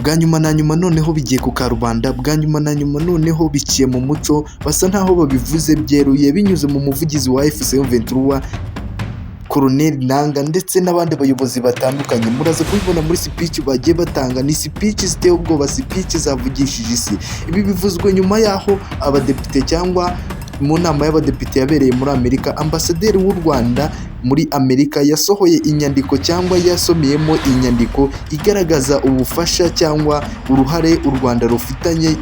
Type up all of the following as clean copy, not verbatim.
Bwa nyuma na nyuma noneho bigiye ku karubanda, bwa nyuma na nyuma noneho biciye mu muco, basa nkaho babivuze byeruye binyuze mu muvugizi wa AFC M23, Colonel Nanga, ndetse n'abandi bayobozi batandukanye. Muraza kubibona muri speech bagiye batanga. Ni speech ziteye ubwoba, speech zavugishije isi. Ibi bivuzwe nyuma y'aho abadepite cyangwa mu nama y'abadepite yabereye muri Amerika, ambasaderi w'u Rwanda muri Amerika yasohoye inyandiko cyangwa yasomeyemo inyandiko igaragaza ubufasha cyangwa uruhare u Rwanda rufitanye,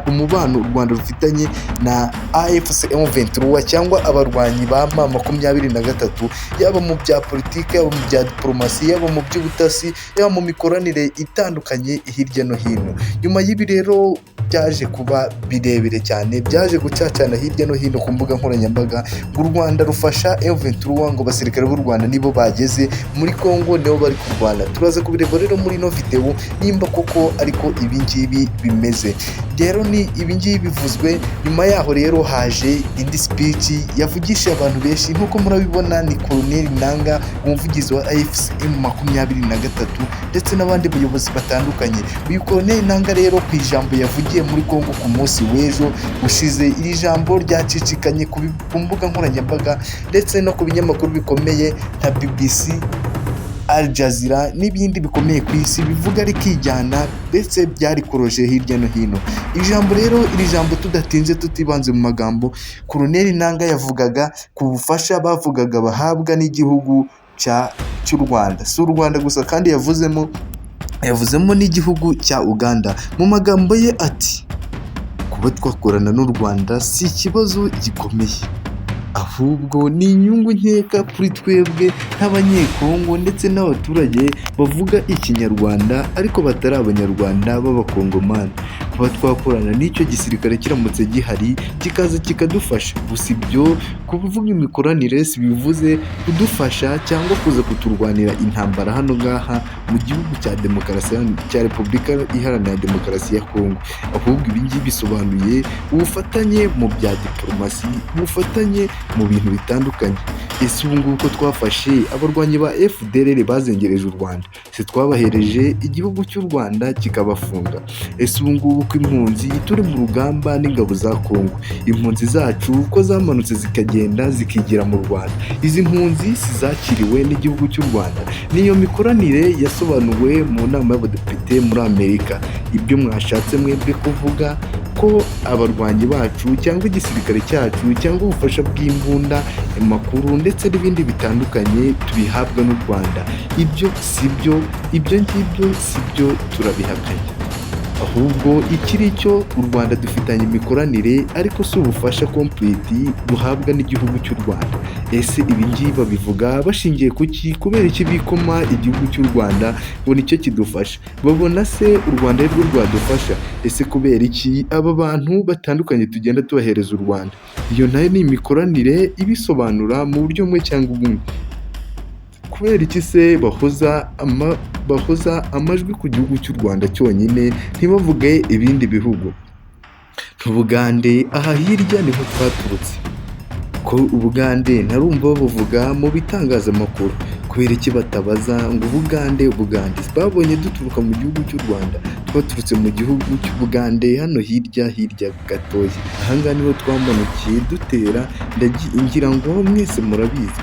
umubano u Rwanda rufitanye na AFC M23 cyangwa abarwanyi ba M23, yaba mu bya politiki, yaba mu bya diporomasi, yaba mu by'ubutasi, yaba mu mikoranire itandukanye hirya no hino. Nyuma y'ibi rero byaje kuba birebire cyane, byaje gucacana hirya no hino ku mbuga nkoranyambaga ngo u Rwanda rufasha M23, ngo abasirikare b'u Rwanda nibo bageze muri Congo, nibo bari kurwana. Turaza kubireba rero muri ino videwo nimba koko ariko ibi ngibi bimeze. Rero ni ibi ngibi bivuzwe nyuma yaho rero haje indi speech yavugishije abantu benshi. Nk'uko murabibona, ni Colonel Nanga, umuvugizi wa AFC M23, ndetse n'abandi bayobozi batandukanye. Uyu Colonel Nanga rero, ku ijambo yavugiye muri Congo ku munsi w'ejo ushize, iri jambo ryacicikanye ku mbuga nkoranyambaga ndetse no ku binyamakuru bikomeye nka BBC, Al Jazeera n'ibindi bikomeye ku isi, bivuga rikijyana, ndetse byarikoroje hirya no hino. Ijambo rero, iri jambo, tudatinze, tutibanze mu magambo, Colonel Nanga yavugaga ku bufasha bavugaga bahabwa n'igihugu cy'u Rwanda. Si u Rwanda gusa kandi yavuzemo n'igihugu cya Uganda. Mu magambo ye ati: "Kuba twakorana n'u Rwanda si ikibazo gikomeye, ahubwo ni inyungu nkeka kuri twebwe nk'Abanyekongo ndetse n'abaturage bavuga Ikinyarwanda ariko batari Abanyarwanda b'Abakongomani, kuba twakorana n'icyo gisirikare kiramutse gihari kikaza kikadufasha. Gusa ibyo kuvuga imikoranire si bivuze kudufasha cyangwa kuza kuturwanira intambara hano ngaha mu gihugu cya demokarasi cya Repubulika Iharanira Demokarasi ya Kongo. Ahubwo ibi ngibi bisobanuye ubufatanye mu bya diporomasi, ubufatanye mu bintu bitandukanye. Ese ubu ngubu ko twafashe abarwanyi ba FDLR bazengereje u Rwanda, si twabahereje igihugu cy'u Rwanda kikabafunga? Ese ubu ngubu ko impunzi turi mu rugamba n'ingabo za Kongo, impunzi zacu ko zamanutse zikagenda zikigira mu Rwanda, izi mpunzi si zakiriwe n'igihugu cy'u Rwanda?" Niyo mikoranire yasobanuwe mu nama y'abadepite muri Amerika. Ibyo mwashatse mwebwe kuvuga ko abarwanyi bacu cyangwa igisirikare cyacu cyangwa ubufasha bw'imbunda, amakuru ndetse n'ibindi bitandukanye tubihabwa n'u Rwanda, ibyo si byo, ibyo ngibyo si byo, turabihakanye. Ahubwo ikiri cyo, u Rwanda dufitanye imikoranire, ariko si ubufasha complete duhabwa n'igihugu cy'u Rwanda. Ese ibi ngibi babivuga bashingiye ku ki? Kubera iki bikoma igihugu cy'u Rwanda ngo nicyo kidufasha? Babona se u Rwanda ari rwo rwadufasha? Ese kubera iki aba bantu batandukanye tugenda tubahereza u Rwanda? Iyo nayo ni imikoranire ibisobanura mu buryo bumwe cyangwa ubundi. Kubera iki se bahoza amajwi ku gihugu cy'u Rwanda cyonyine, ntibavuge ibindi bihugu nk'Ubugande? Aha hirya niho twaturutse. Ko Ubugande ntarumva babuvuga mu bitangazamakuru? Kubera iki batabaza ngo Ubugande, Ubugande? Babonye duturuka mu gihugu cy'u Rwanda, twaturutse mu gihugu cy'Ubugande hano hirya hirya gatoya. Ahangaha niho twamanukiye dutera, ngira ngo mwese murabizi.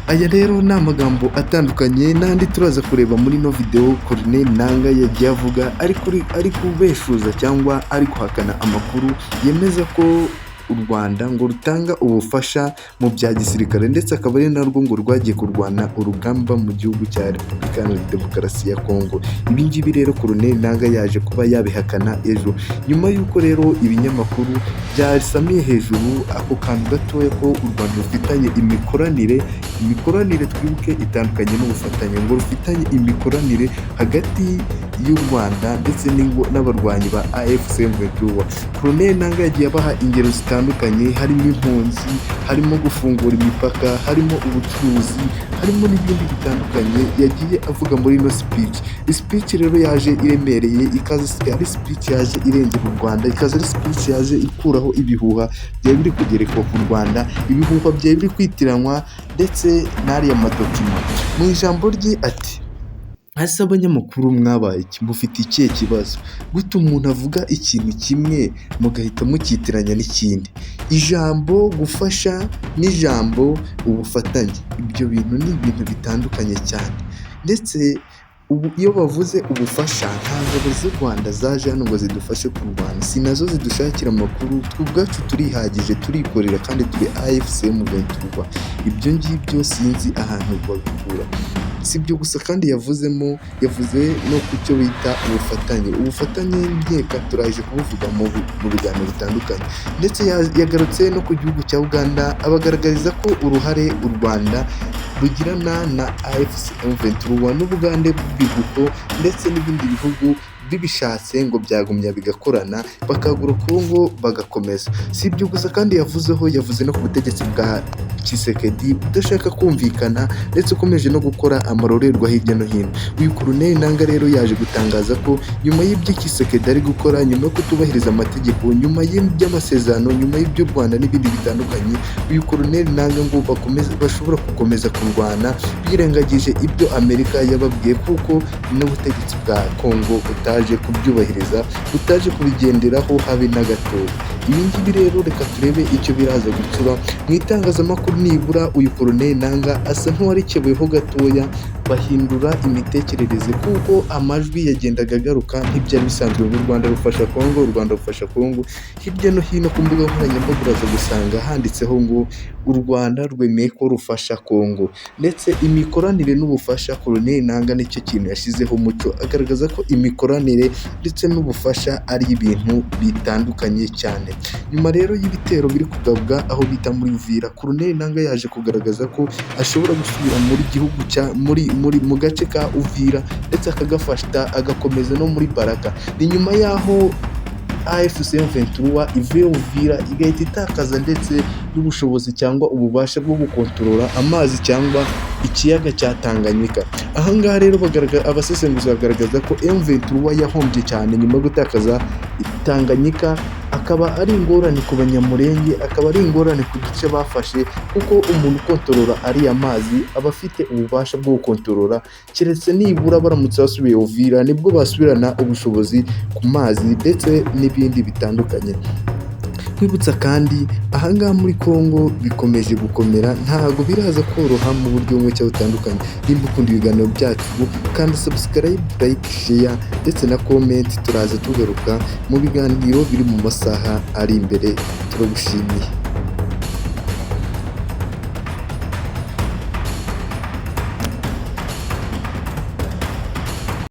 Aya rero ni amagambo atandukanye n'andi turaza kureba muri ino video Corneille Nanga yagiye avuga ari kubeshuza cyangwa ari guhakana amakuru yemeza ko u Rwanda ngo rutanga ubufasha mu bya gisirikare, ndetse akaba ari narwo ngo rwagiye kurwana urugamba mu gihugu cya Repubulika Iharanira Demokarasi ya Kongo. Ibi ngibi rero Corneille Nanga yaje kuba yabihakana ejo, nyuma y'uko rero ibinyamakuru byasamiye hejuru ako kantu gatoya ko u Rwanda rufitanye imikoranire. Imikoranire, twibuke, itandukanye n'ubufatanye. Ngo rufitanye imikoranire hagati y'u Rwanda ndetse n'abarwanyi ba AFC M23. Corneille Nanga yagiye abaha ingero zitandukanye, harimo impunzi, harimo gufungura imipaka, harimo ubucuruzi, harimo n'ibindi bitandukanye yagiye avuga muri ino speech. Speech rero yaje iremereye, ikaza ari speech yaje irengera u Rwanda, ikaza ari speech yaje ikuraho ibihuha byari biri kugerekwa ku Rwanda, ibihuha byari biri kwitiranwa ndetse n'ariya ma document. Mu ijambo rye ati: Ese abanyamakuru mwabaye iki? Mufite ikihe kibazo? Gute umuntu avuga ikintu kimwe mugahita mucyitiranya n'ikindi? Ijambo gufasha n'ijambo ubufatanye, ibyo bintu ni ibintu bitandukanye cyane. Ndetse ubu iyo bavuze ubufasha, nta ngabo z'u Rwanda zaje hano ngo zidufashe kurwana, si nazo zidushakira amakuru, twe ubwacu turihagije, turikorera kandi turi AFC M23. Ibyo ngibyo sinzi ahantu babikura. Si ibyo gusa kandi yavuzemo, yavuze no ku cyo bita ubufatanye. Ubufatanye nkeka turaje kubuvuga mu biganiro bitandukanye. Ndetse yagarutse no ku gihugu cya Uganda, abagaragariza ko uruhare u Rwanda rugirana na AFC M23 n'Ubugande bw'ibiguko ndetse n'ibindi bihugu bibishatse ngo byagumya bigakorana, bakagura Kongo bagakomeza. Si ibyo gusa kandi yavuzeho, yavuze no ku butegetsi bwa Tshisekedi udashaka kumvikana ndetse ukomeje no gukora amarorerwa hirya no hino. Uyu Colonel Nanga rero yaje gutangaza ko nyuma y'ibyo Tshisekedi ari gukora, nyuma yo kutubahiriza amategeko, nyuma by'amasezerano, nyuma y'iby'u Rwanda n'ibindi bitandukanye, uyu Colonel Nanga ngo bakomeze, bashobora gukomeza kurwana birengagije ibyo Amerika yababwiye, kuko n'ubutegetsi bwa Kongo butaje kubyubahiriza, butaje kubigenderaho habe na gatoya. Ibi ngibi rero reka turebe icyo biraza gucura mu itangazamakuru. Nibura uyu Colonel Nanga asa nk'uwarikebuyeho gatoya, bahindura imitekerereze, kuko amajwi yagendaga agaruka nk'ibyari bisanzwe ngo u Rwanda rufasha Kongo, u Rwanda rufasha Kongo. Hirya no hino ku mbuga nkoranyambaga uraza gusanga handitseho ngo u Rwanda rwemeye ko rufasha Kongo, ndetse imikoranire n'ubufasha. Colonel Nanga nicyo kintu yashyizeho umuco, agaragaza ko imikoranire ndetse n'ubufasha ari ibintu bitandukanye cyane. Nyuma rero y'ibitero biri kugabwa aho bita muri Uvira, Colonel Nanga yaje kugaragaza ko ashobora gusubira muri gihugu cya muri muri mu gace ka Uvira, ndetse akagafata agakomeza no muri Baraka. Ni nyuma y'aho AFC M23 ivuye Uvira igahita itakaza ndetse n'ubushobozi cyangwa ububasha bwo gukontorora amazi cyangwa ikiyaga cya Tanganyika. Aha ngaha rero abasesenguzi bagaragaza ko M23 yahombye cyane nyuma yo gutakaza Tanganyika, akaba ari ingorane ku Banyamulenge, akaba ari ingorane ku gice bafashe, kuko umuntu ukontorora ariya mazi aba afite ububasha bwo gukontorora, keretse nibura baramutse basubiye Uvira nibwo basubirana ubushobozi ku mazi ndetse n'ibindi bitandukanye. Nkwibutsa kandi ahangaha muri Congo bikomeje gukomera, ntabwo biraza koroha mu buryo bumwe cyangwa butandukanye. Nimba ukunda ibiganiro byacu, kandi subscribe, like, share ndetse na comment. Turaza tugaruka mu biganiro biri mu masaha ari imbere. Turagushimiye.